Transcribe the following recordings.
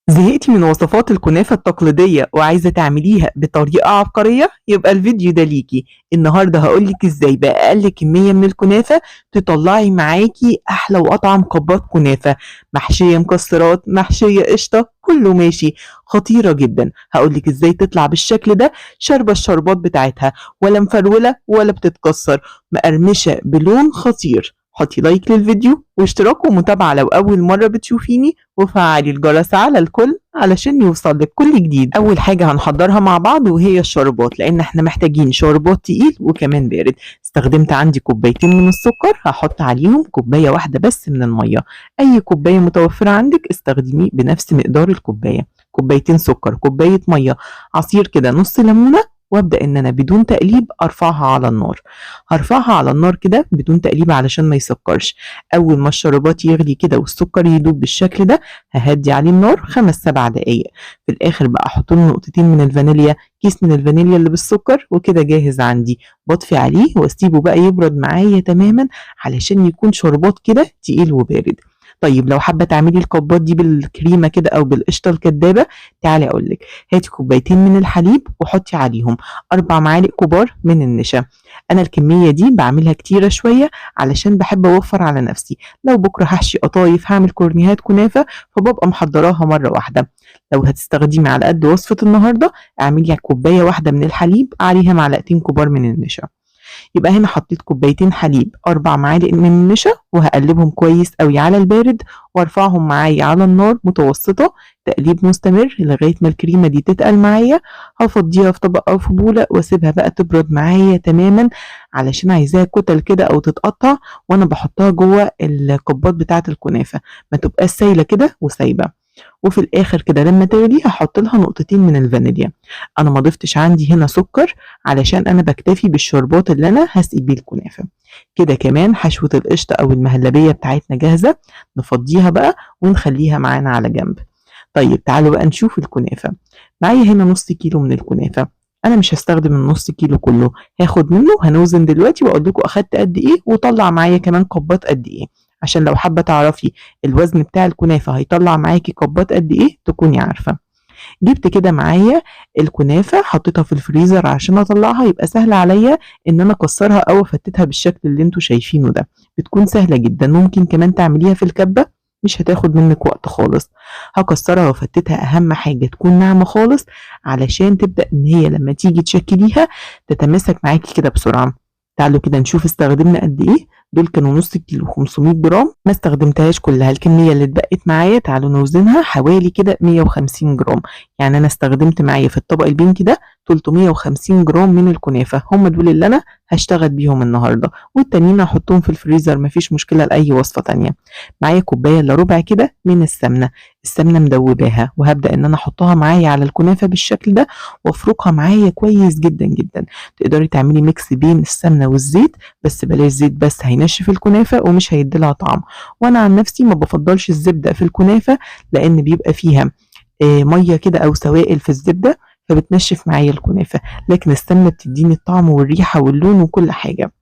زهقتي من وصفات الكنافة التقليدية وعايزة تعمليها بطريقة عبقرية؟ يبقى الفيديو ده ليكي. النهاردة هقولك ازاي بأقل كمية من الكنافة تطلعي معاكي أحلى وأطعم كبات كنافة محشية مكسرات، محشية قشطة، كله ماشي، خطيرة جدا. هقولك ازاي تطلع بالشكل ده، شاربة الشربات بتاعتها ولا مفرولة ولا بتتكسر، مقرمشة بلون خطير. حطي like للفيديو واشتراك ومتابعة لو أول مرة بتشوفيني، وفعلي الجرس على الكل علشان يوصلك كل جديد. أول حاجة هنحضرها مع بعض وهي الشربات، لأن احنا محتاجين شربات تقيل وكمان بارد. استخدمت عندي كوبايتين من السكر، هحط عليهم كوباية واحدة بس من المية. أي كوباية متوفرة عندك استخدميه بنفس مقدار الكوباية. كوبايتين سكر، كوباية مية، عصير كده نص ليمونة، وابدا ان انا بدون تقليب ارفعها على النار. هرفعها على النار كده بدون تقليب علشان ما يسكرش. اول ما الشربات يغلي كده والسكر يدوب بالشكل ده ههدي عليه النار 5-7 دقايق. في الاخر بقى احط له نقطتين من الفانيليا، كيس من الفانيليا اللي بالسكر، وكده جاهز عندي. بطفي عليه واسيبه بقى يبرد معايا تماما علشان يكون شربات كده تقيل وبارد. طيب لو حابة تعملي الكبات دي بالكريمه كده او بالقشطه الكدابه، تعالي اقول لك. هاتي كوبايتين من الحليب وحطي عليهم 4 معالق كبار من النشا. انا الكمية دي بعملها كتيرة شوية علشان بحب اوفر على نفسي. لو بكره هحشي قطايف، هعمل كورنيهات كنافه، فببقى محضراها مرة واحدة. لو هتستخدمي على قد وصفه النهارده اعملي كوباية واحدة من الحليب عليها معلقتين كبار من النشا. يبقى هنا حطيت كوبايتين حليب، 4 معالق من النشا، وهقلبهم كويس قوي على البارد وارفعهم معايا على النار متوسطة، تقليب مستمر لغاية ما الكريمة دي تتقل معايا. هفضيها في طبق او في بولة واسيبها بقى تبرد معايا تماما علشان عايزاها كتل كده او تتقطع وانا بحطها جوه الكبات بتاعة الكنافة، ما تبقاش سايلة كده وسايبة. وفي الاخر كده لما تغلي هحط لها نقطتين من الفانيليا. انا ما ضفتش عندي هنا سكر علشان انا بكتفي بالشربات اللي انا هسقي بيه الكنافه. كده كمان حشوه القشطه او المهلبيه بتاعتنا جاهزة، نفضيها بقى ونخليها معانا على جنب. طيب تعالوا بقى نشوف الكنافه. معايا هنا نص كيلو من الكنافه، انا مش هستخدم النص كيلو كله، هاخد منه، هنوزن دلوقتي واقول لكم اخدت قد ايه وطلع معايا كمان كبات قد ايه، عشان لو حابة تعرفي الوزن بتاع الكنافه هيطلع معاكي كبات قد ايه تكوني عارفه. جبت كده معايا الكنافه حطيتها في الفريزر عشان اطلعها يبقى سهل عليا ان انا اكسرها او افتتها بالشكل اللي انتوا شايفينه ده، بتكون سهلة جدا. ممكن كمان تعمليها في الكبه، مش هتاخد منك وقت خالص. هكسرها وافتتها، اهم حاجة تكون ناعمة خالص علشان تبدا ان هي لما تيجي تشكليها تتماسك معاكي كده بسرعة. تعالوا كده نشوف استخدمنا قد ايه. دول كانوا نص كيلو 500 جرام، ما استخدمتهاش كلها، الكمية اللي اتبقت معايا تعالوا نوزنها حوالي كده 150 جرام. يعني انا استخدمت معايا في الطبق البينك ده 350 جرام من الكنافه، هم دول اللي انا هشتغل بيهم النهارده، والتانيين هحطهم في الفريزر مفيش مشكلة لاي وصفه تانية. معايا كوباية الا ربع كده من السمنة، السمنة مدوباها، وهبدا ان انا احطها معايا على الكنافه بالشكل ده وافركها معايا كويس جدا جدا. تقدري تعملي mix بين السمنة والزيت، بس بلاش زيت بس هينشف الكنافه ومش هيديلها طعم. وانا عن نفسي ما بفضلش الزبدة في الكنافه لان بيبقى فيها مية كده او سوائل في الزبدة فبتنشف معايا الكنافه، لكن السمنة بتديني الطعم والريحه واللون وكل حاجة.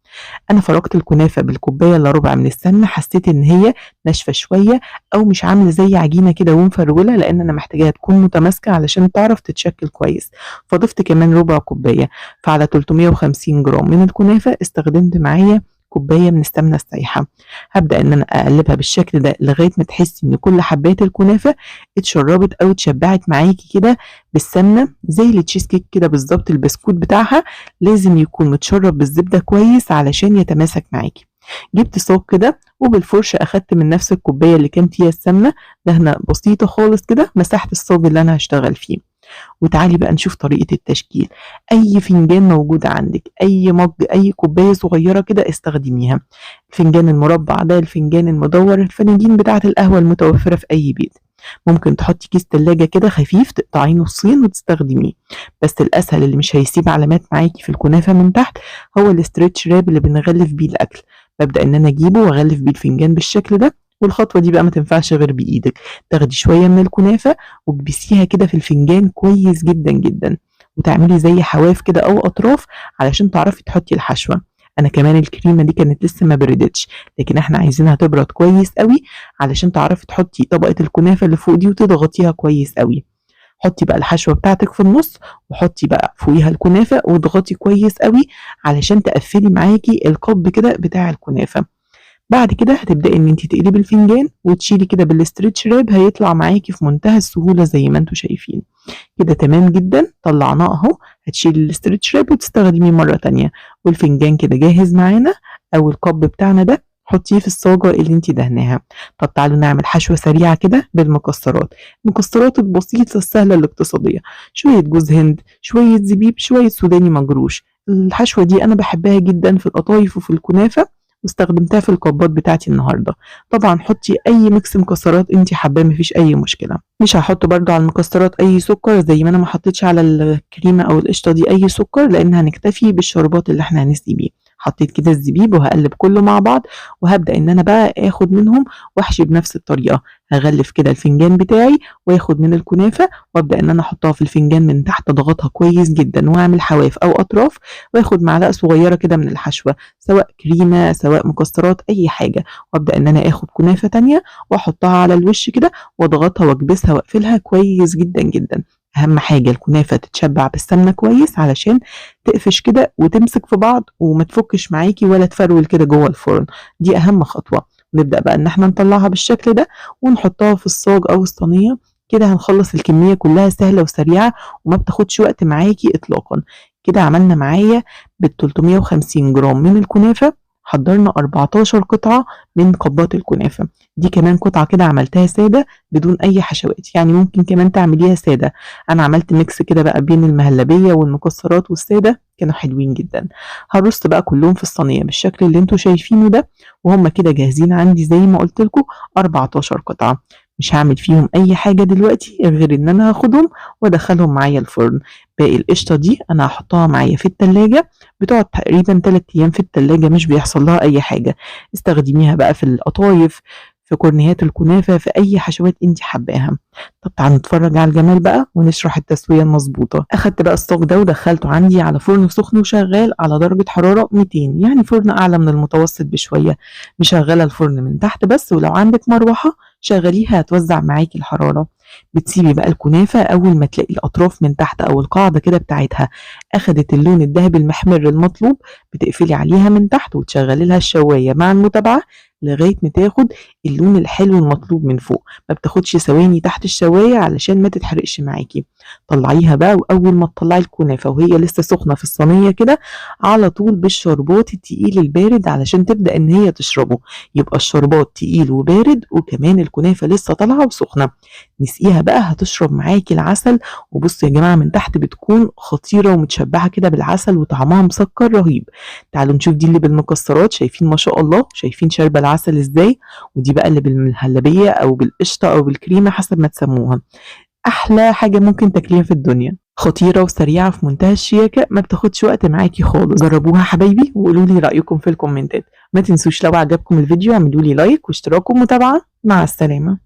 انا فركت الكنافه بالكوبايه الا ربع من السمنة، حسيت ان هي ناشفة شوية او مش عامله زي عجينه كده ومفروله، لان انا محتاجاها تكون متماسكة علشان تعرف تتشكل كويس. فضفت كمان ربع كوباية، فعلى 350 جرام من الكنافه استخدمت معايا كوباية من السمنة السايحه. هبدا ان انا اقلبها بالشكل ده لغاية ما تحسي ان كل حبات الكنافه اتشربت او اتشبعت معاكي كده بالسمنه، زي التشيز كيك كده بالظبط. البسكوت بتاعها لازم يكون متشرب بالزبده كويس علشان يتماسك معاكي. جبت صاج كده وبالفرشه اخدت من نفس الكوباية اللي كان فيها السمنة دهنه بسيطة خالص كده، مسحت الصاج اللي انا هشتغل فيه. وتعالي بقى نشوف طريقة التشكيل. أي فنجان موجود عندك، أي مج، أي كوباية صغيرة كده استخدميها. الفنجان المربع ده، الفنجان المدور، الفناجين بتاعة القهوة المتوفرة في أي بيت. ممكن تحطي كيس تلاجة كده خفيف تقطعيه نصين وتستخدميه، بس الأسهل اللي مش هيسيب علامات معاكي في الكنافة من تحت هو ال stretch wrap اللي بنغلف بيه الأكل. ببدأ إن أنا أجيبه وأغلف بيه الفنجان بالشكل ده. والخطوة دي بقى ما تنفعش غير بإيدك، تاخدي شوية من الكنافة وتكبسيها كده في الفنجان كويس جدا جدا، وتعملي زي حواف كده أو أطراف علشان تعرفي تحطي الحشوة. انا كمان الكريمة دي كانت لسه ما بردتش، لكن احنا عايزينها تبرد كويس قوي علشان تعرفي تحطي طبقه الكنافه اللي فوق دي وتضغطيها كويس قوي. حطي بقى الحشوه بتاعتك في النص، وحطي بقى فوقيها الكنافه واضغطي كويس قوي علشان تقفلي معاكي ال cup كده بتاع الكنافه. بعد كده هتبداي ان انت تقلبي الفنجان وتشيلي كده بال stretch wrap، هيطلع معاكي في منتهى السهولة زي ما انتم شايفين كده. تمام جدا، طلعناه اهو. هتشيلي ال stretch wrap وتستخدميه مرة تانية، والفنجان كده جاهز معانا او ال cup بتاعنا ده، حطيه في الصاجه اللي انت دهناها. طب تعالوا نعمل حشوه سريعة كده بالمكسرات، المكسرات البسيطة السهلة الاقتصادية، شوية جوز هند، شوية زبيب، شوية سوداني مجروش. الحشوه دي انا بحبها جدا في القطايف وفي الكنافه، واستخدمتها في الكبات بتاعتي النهارده. طبعا حطي اي mix مكسرات انت حباه، مفيش اي مشكلة. مش هحط برضو على المكسرات اي سكر، زي ما انا ما حطيتش على الكريمة او القشطه دي اي سكر، لان هنكتفي بالشربات اللي احنا هنسقي بيه. حطيت كده الزبيب وهقلب كله مع بعض، وهبدا ان انا بقى اخد منهم واحشي بنفس الطريقة. هغلف كده الفنجان بتاعي واخد من الكنافه وابدا ان انا احطها في الفنجان من تحت، اضغطها كويس جدا واعمل حواف او اطراف، واخد معلقه صغيرة كده من الحشوه، سواء كريمة سواء مكسرات اي حاجة، وابدا ان انا اخد كنافه تانية واحطها على الوش كده واضغطها واكبسها واقفلها كويس جدا جدا. اهم حاجة الكنافه تتشبع بالسمنه كويس علشان تقفش كده وتمسك في بعض وما تفكش معاكي ولا تفرول كده جوه الفرن، دي اهم خطوة. نبدا بقى ان احنا نطلعها بالشكل ده ونحطها في الصاج او الصينية كده. هنخلص الكمية كلها سهلة وسريعة وما بتاخدش وقت معاكي اطلاقا. كده عملنا معايا بال 350 جرام من الكنافه، حضرنا 14 قطعة من قبات الكنافة. دي كمان قطعة كده عملتها سادة بدون أي حشوات، يعني ممكن كمان تعمليها سادة. أنا عملت mix كده بقى بين المهلبية والمكسرات والسادة، كانوا حلوين جدا. هرص بقى كلهم في الصينية بالشكل اللي انتوا شايفينه ده، وهم كده جاهزين عندي زي ما قلت لكم 14 قطعة. مش هعمل فيهم اي حاجة دلوقتي غير ان انا هاخدهم وادخلهم معايا الفرن. باقي القشطة دي انا هحطها معايا في التلاجة، بتقعد تقريبا 3 ايام في التلاجة مش بيحصل لها اي حاجة. استخدميها بقى في القطايف، في كورنيهات الكنافة، في اي حشوات انت حباها. طب تعالوا نتفرج على الجمال بقى ونشرح التسوية المظبوطة. اخدت بقى الصاج ده ودخلته عندي على فرن سخن وشغال على درجة حرارة 200، يعني فرن اعلى من المتوسط بشوية. مشغلة الفرن من تحت بس، ولو عندك مروحة شغليها هتوزع معاكي الحرارة. بتسيبي بقى الكنافة أول ما تلاقي الأطراف من تحت أو القاعدة كده بتاعتها أخدت اللون الذهبي المحمر المطلوب، بتقفلي عليها من تحت وتشغلي لها الشواية مع المتابعة لغاية ما تاخد اللون الحلو المطلوب من فوق. ما بتاخدش ثواني تحت الشواية علشان ما تتحرقش معاكي. طلعيها بقى، وأول ما تطلعي الكنافة وهي لسه سخنة في الصينية كده على طول بالشربات التقيل البارد علشان تبدأ إن هي تشربه. يبقى الشربات تقيل وبارد وكمان الكنافة لسه طالعة وسخنة. نسقيها بقى هتشرب معاكي العسل. وبصوا يا جماعة من تحت بتكون خطيرة ومتشبعة كده بالعسل وطعمها مسكر رهيب. تعالوا نشوف دي اللي بالمكسرات، شايفين ما شاء الله، شايفين شاربة العسل ازاي؟ ودي بقى اللي بالمهلبية او بالقشطة او بالكريمة حسب ما تسموها. احلى حاجة ممكن تاكليها في الدنيا، خطيرة وسريعة في منتهى الشياكة، ما بتاخدش وقت معاكي خالص. جربوها حبايبي وقولوا لي رأيكم في الكومنتات. ما تنسوش لو عجبكم الفيديو اعملوا لي like واشتراك ومتابعة. مع السلامة.